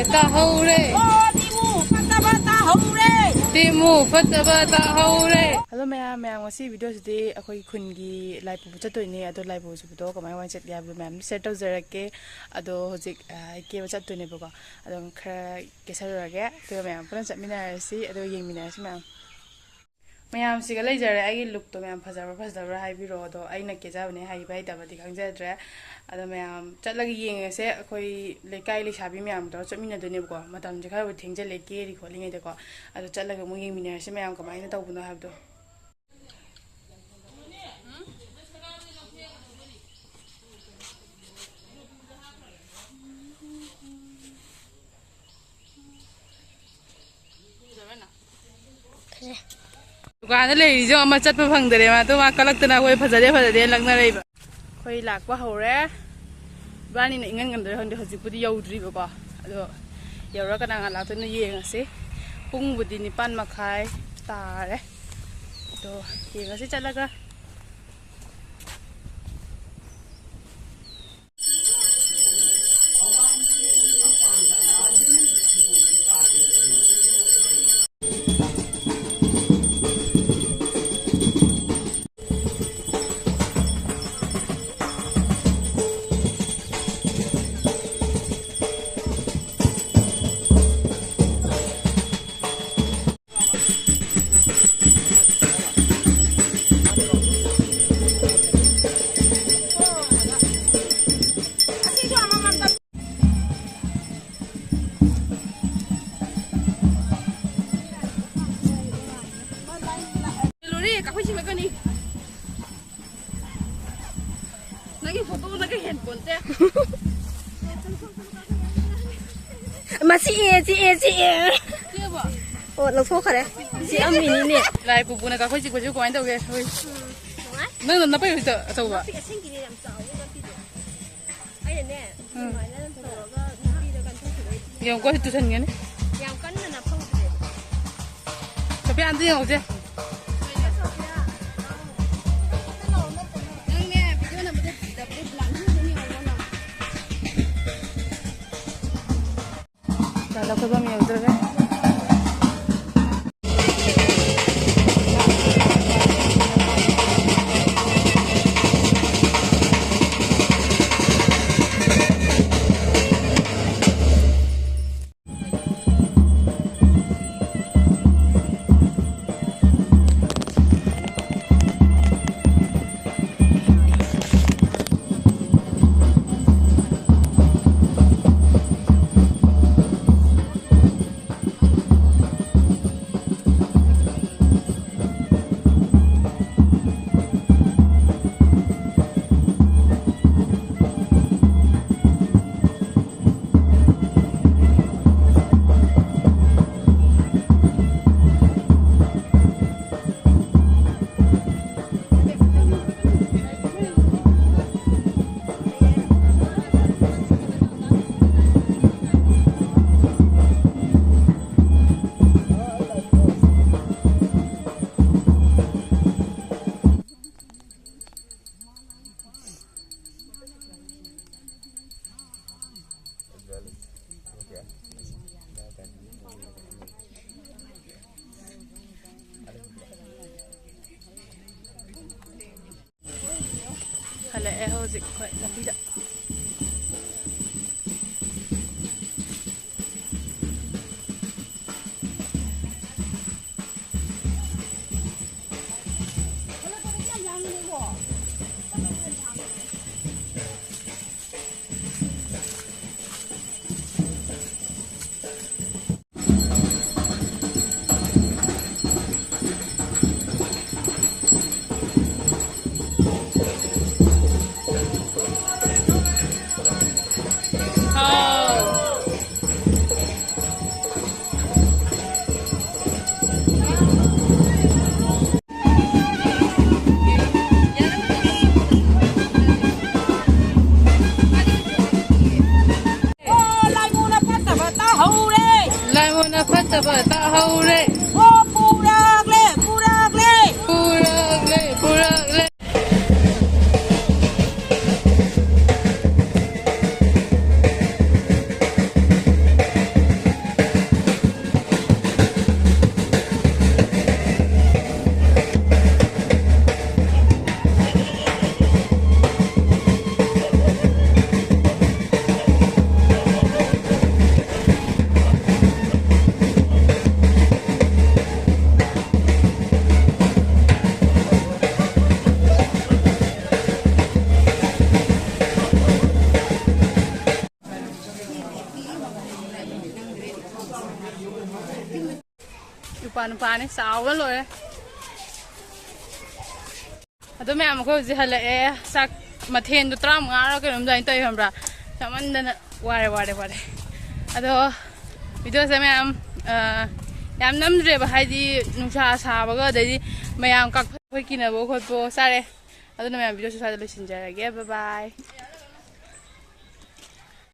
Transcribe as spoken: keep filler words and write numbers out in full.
ꯇꯥꯍꯧꯔꯦ꯫ ꯑꯣ, ꯇꯤꯃꯨ ꯐꯠꯇꯕ ꯇꯥꯍꯧꯔꯦ꯫ ꯇꯤꯃꯨ ꯐꯠꯇꯕ ꯇꯥꯍꯧꯔꯦ꯫ ꯍꯜꯂꯣ ꯃꯌꯥꯝ, ꯃꯌꯥꯝ ꯉꯁꯤ ꯚꯤꯗꯤꯑꯣꯁꯤꯗꯤ ꯑꯩꯈꯣꯏ ꯈꯨꯟꯒꯤ ꯂꯥꯏ ꯄꯨꯕ ꯆꯠꯇꯣꯏꯅꯦ꯫ ꯑꯗꯣ ꯂꯥꯏ ꯄꯨꯕ ꯆꯠꯄꯗꯣ ꯀꯃꯥꯏ ꯀꯃꯥꯏꯅ ꯆꯠꯀꯦ ꯍꯥꯏꯕꯗꯣ ꯃꯌꯥꯝ ꯁꯤꯌꯔ ꯇꯧꯖꯔꯛꯀꯦ꯫ ꯑꯗꯣ ꯍꯧꯖꯤꯛ, ꯑ, ꯑꯩ ꯀꯦꯕ ꯆꯠꯇꯣꯏꯅꯦꯕꯀꯣ꯫ ꯑꯗꯣ ꯈꯔ ꯀꯦꯁꯜꯂꯨꯔꯒꯦ, ꯑꯗꯨꯒ ꯃꯌꯥꯝ ꯄꯨꯟꯅ ꯆꯠꯃꯤꯟꯅꯔꯁꯤ, ꯑꯗꯨꯒ ꯌꯦꯡꯃꯤꯟꯅꯔꯁꯤ ꯃꯌꯥꯝ꯫ ꯃꯌꯥꯝꯁꯤꯒ ꯂꯩꯖꯔꯦ꯫ ꯑꯩꯒꯤ ꯂꯨꯛꯇꯣ ꯃꯌꯥꯝ ꯐꯖꯕ꯭ꯔꯥ ꯐꯖꯗꯕ꯭ꯔꯥ ꯍꯥꯏꯕꯤꯔꯛꯑꯣ꯫ ꯑꯗꯣ ꯑꯩꯅ ꯀꯦꯖꯕꯅꯦ, ꯍꯩꯕ ꯍꯩꯇꯕꯗꯤ ꯈꯪꯖꯗ꯭ꯔꯦ꯫ ꯑꯗꯣ ꯃꯌꯥꯝ ꯆꯠꯂꯒ ꯌꯦꯡꯉꯁꯦ꯫ ꯑꯩꯈꯣꯏ ꯂꯩꯀꯥꯏ ꯂꯩꯁꯥꯕꯤ ꯃꯌꯥꯝ ꯇꯧꯔ ꯆꯠꯃꯤꯟꯅꯗꯣꯏꯅꯦꯕꯀꯣ꯫ ꯃꯇꯝꯁꯦ ꯈꯔꯕꯨ ꯊꯦꯡꯖꯜꯂꯦ ꯀꯦꯔꯤ ꯈꯣꯠꯂꯤꯉꯩꯗꯀꯣ꯫ ꯑꯗꯣ ꯆꯠꯂꯒ ꯑꯃꯨꯛ ꯌꯦꯡꯃꯤꯟꯅꯔꯁꯤ ꯃꯌꯥꯝ ꯀꯃꯥꯏꯅ ꯇꯧꯕꯅꯣ ꯍꯥꯏꯕꯗꯣ꯫ ꯗꯨꯀꯥꯟꯗ ꯂꯩꯔꯤꯁꯦ ꯑꯃ ꯆꯠꯄ ꯐꯪꯗꯔꯦ꯫ ꯃꯥꯗꯣ ꯃꯥ ꯀꯂꯛꯇꯅ ꯑꯩꯈꯣꯏ ꯐꯖꯗꯦ ꯐꯖꯗꯦ ꯂꯛꯅꯔꯛꯏꯕ꯫ ꯑꯩꯈꯣꯏ ꯂꯥꯛꯄ ꯍꯧꯔꯦ꯫ ꯏꯕꯥꯅꯤꯅ ꯏꯪꯉꯟ ꯉꯟꯗꯣꯏꯔꯥ ꯈꯪꯗꯦ, ꯍꯧꯖꯤꯛꯄꯨꯗꯤ ꯌꯧꯗ꯭ꯔꯤꯕꯀꯣ꯫ ꯑꯗꯣ ꯌꯧꯔꯒ ꯀꯅꯥ ꯀꯅꯥ ꯂꯥꯛꯇꯣꯏꯅꯣ ꯌꯦꯡꯉꯁꯤ꯫ ꯄꯨꯡꯕꯨꯗꯤ ꯅꯤꯄꯥꯟ ꯃꯈꯥꯏ ꯇꯥꯔꯦ꯫ ꯑꯗꯣ ꯌꯦꯡꯉꯁꯤ ꯆꯠꯂꯒ꯫ ꯂꯣꯏꯔꯦ, ꯀꯥꯈꯣꯏ ꯁꯤꯡꯂꯛꯀꯅꯤ꯫ ꯅꯪꯒꯤ ꯐꯣꯇꯣꯅꯒ ꯍꯦꯟ ꯄꯣꯟꯇꯦ꯫ ꯃꯁꯤ ꯑꯦ, ꯁꯤ ꯑꯦ, ꯁꯤ ꯑꯦ꯫ ꯁꯤꯕꯣ? ꯑꯣ, ꯂꯧꯊꯣꯛꯈꯔꯦ꯫ ꯁꯤ ꯑꯃꯤꯅꯤꯅꯦ꯫ ꯂꯥꯏ ꯄꯨꯄꯨꯅ ꯀꯥꯈꯣꯏ ꯆꯤꯛꯄꯁꯤꯕꯨ ꯀꯃꯥꯏꯅ ꯇꯧꯒꯦ? ꯍꯣꯏ꯫ ꯅꯨꯡꯉꯥꯏ꯫ ꯅꯪꯅ ꯅꯄꯩ ꯍꯧꯖꯤꯛꯇ ꯑꯆꯧꯕ꯫ ꯃꯁꯤ ꯑꯁꯦꯡꯀꯤꯅꯦ ꯌꯥꯝ ꯆꯥꯎꯋꯦ ꯅꯥꯄꯤꯗꯣ꯫ ꯑꯩꯅꯅꯦ, ꯎꯝ꯫ ꯑꯗꯨꯃꯥꯏꯅ ꯇꯧꯔꯒ ꯅꯥꯄꯤꯗꯣ ꯀꯟꯊꯣꯛꯈꯤꯕꯩ ꯌꯦꯡꯉꯨꯀꯣ, ꯁꯤ ꯇꯨꯁꯟꯒꯅꯤ꯫ ꯌꯥꯝ ꯀꯟꯅ ꯅꯞꯐꯧꯗ꯭ꯔꯦꯕ꯫ ꯁꯣꯐꯤꯌꯥ, ꯑꯝꯇ ꯌꯦꯡꯉꯨꯁꯦ꯫ ꯅꯪꯅꯦ, ꯚꯤꯗꯤꯑꯣ ꯅꯝꯕꯗ ꯗꯕ꯭ꯂꯤꯎ ꯕ꯭ꯂꯥꯏꯟ ꯍꯨꯏꯗꯨꯅꯤ ꯌꯦꯡꯉꯣ ꯅꯪ꯫ ꯑꯩꯈꯣꯏ ꯐꯝ ꯌꯧꯗ꯭ꯔꯒ꯫ ꯍꯜꯂꯛꯑꯦ ꯍꯧꯖꯤꯛ ꯑꯩꯈꯣꯏ ꯂꯝꯕꯤꯗ꯫ ꯑꯣ, ꯂꯥꯏꯃꯣꯅ ꯐꯠꯇꯕ ꯇꯥꯍꯧꯔꯦ꯫ ꯂꯥꯏꯃꯣꯅ ꯐꯠꯇꯕ ꯇꯥꯍꯧꯔꯦ꯫ ꯑꯣ, ꯄꯨꯔꯛꯂꯦ, ꯄꯨꯔꯛꯂꯦ꯫ ꯄꯨꯔꯛꯂꯦ, ꯄꯨꯔꯛꯂꯦ꯫ ꯅꯨꯄꯥꯅꯤ, ꯆꯥꯎꯕ ꯂꯣꯏꯔꯦ꯫ ꯑꯗꯣ ꯃꯌꯥꯝ, ꯑꯩꯈꯣꯏ ꯍꯧꯖꯤꯛ ꯍꯜꯂꯛꯑꯦ꯫ ꯆꯥꯛ ꯃꯊꯦꯜꯗꯣ ꯇꯔꯥꯃꯉꯥꯔ ꯀꯩꯅꯣꯝ ꯑꯗꯨꯃꯥꯏꯅ ꯇꯧꯋꯤ, ꯈꯪꯕ꯭ꯔꯥ? ꯆꯥꯃꯟꯗꯅ ꯋꯥꯔꯦ, ꯋꯥꯔꯦ, ꯋꯥꯔꯦ꯫ ꯑꯗꯣ ꯚꯤꯗꯤꯑꯣꯁꯦ ꯃꯌꯥꯝ, ꯑ, ꯌꯥꯝ ꯅꯝꯗ꯭ꯔꯦꯕ, ꯍꯥꯏꯗꯤ ꯅꯨꯡꯁꯥ ꯁꯥꯕꯒ, ꯑꯗꯩꯗꯤ ꯃꯌꯥꯝ ꯀꯥꯞꯊꯣꯛꯄ ꯀꯤꯅꯕ ꯈꯣꯠꯄ ꯆꯥꯔꯦ꯫ ꯑꯗꯨꯅ ꯃꯌꯥꯝ, ꯚꯤꯗꯤꯑꯣꯁꯦ ꯁ꯭ꯋꯥꯏꯗ ꯂꯣꯏꯁꯤꯟꯖꯔꯒꯦ꯫ ꯕꯥꯏ ꯕꯥꯏ꯫